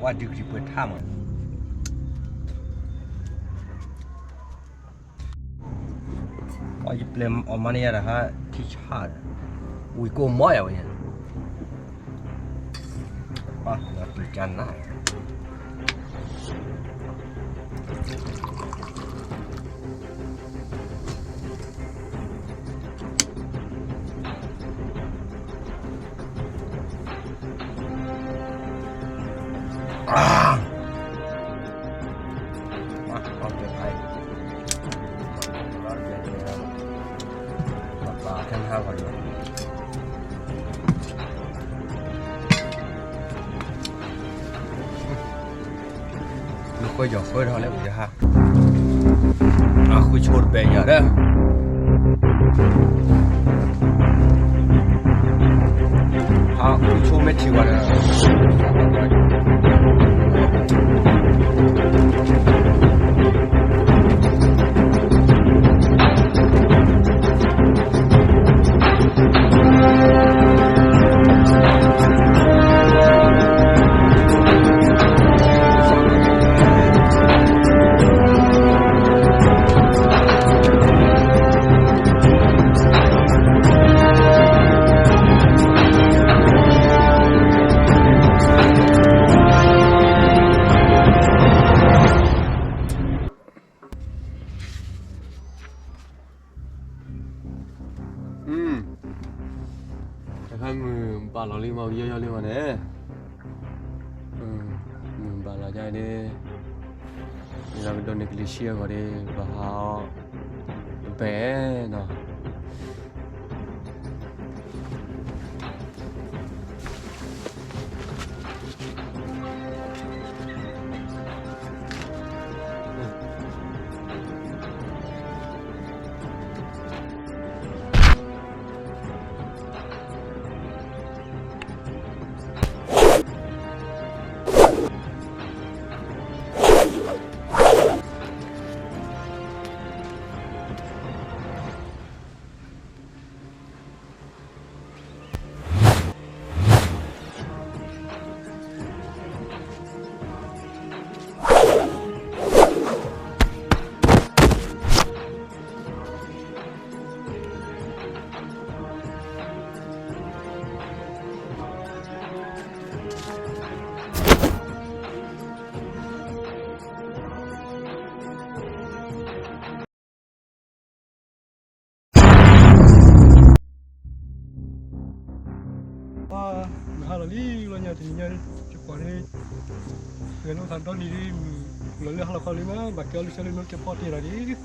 ဝါဒုးကံၤပှဲၤထါမး, ယပျဲအီၤမၤန့ၢ်ယၤတဟါ ထံဆၣ်ဒီး ဝံၤကိးမီၢ်ယၤဝဲန့ၣ်, ပျံၤကနၣ် နဃၢယီၤဃၢထီၣ်လၢအူယဟါ, အဃုဆိတဘဲယၤဒီး, အဃုဆိမ့ၢ်ထံၣ်ဝဲဒီး တခါမုၢ်ဘၣ်လီၤလံမး ကယီယီလံမးန့ၣ်, မုၢ်ဘၣ်လီၤဒ်, ဒီးကဒိးန့ၢ်ကလံၤဆံအဂီၢ်ဒီး ဘၣ်ဟးအီၤတဘဲနီၤ. နဟါလီၤလံလီၤညါတနံၤညါ, ကကွၢ်န့ၣ်, ဂဲၤလိာ်သးဒီနံၤဒ်, လီၤလၢဟါလီၤခီလံမး ဘၣ်ကဲအီၤလံဆၢလၢနီၢ်ကၠဲးဖီတ့ၢ်လီၤဒ်.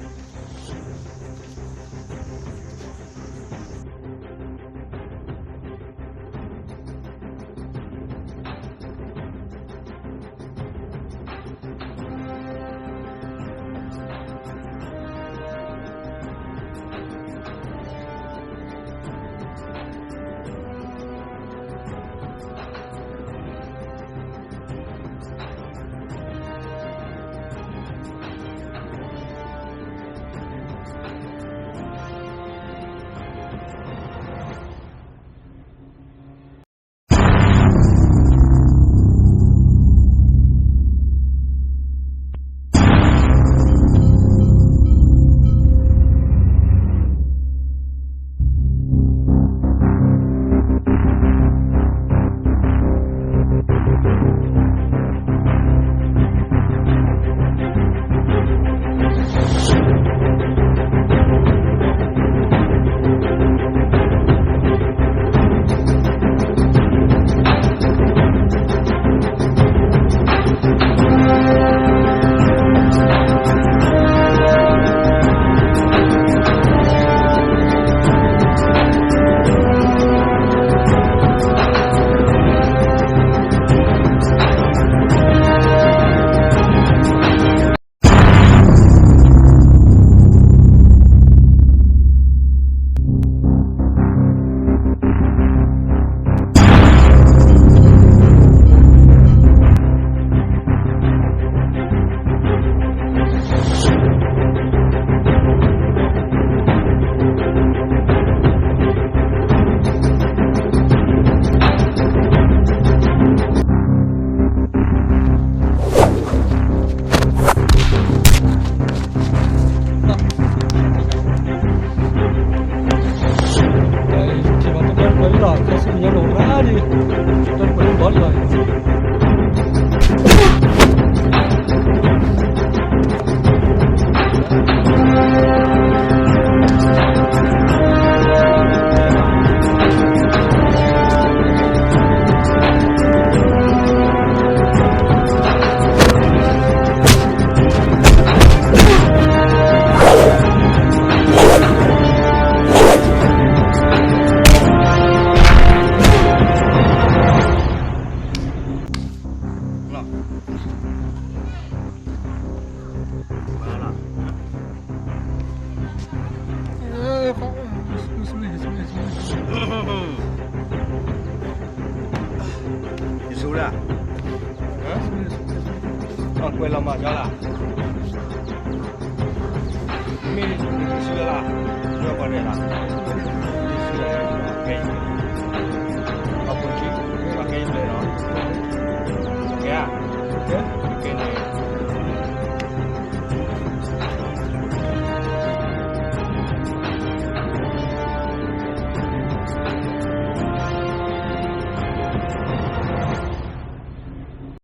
ကွဲးလီၤမၤကၠီလၢ်, မ့ၢ်လံ ဆူလၢ်လၢ်, ယွၤပှၤဒဲးလၢ်, ဆူလၢ်လၢ်,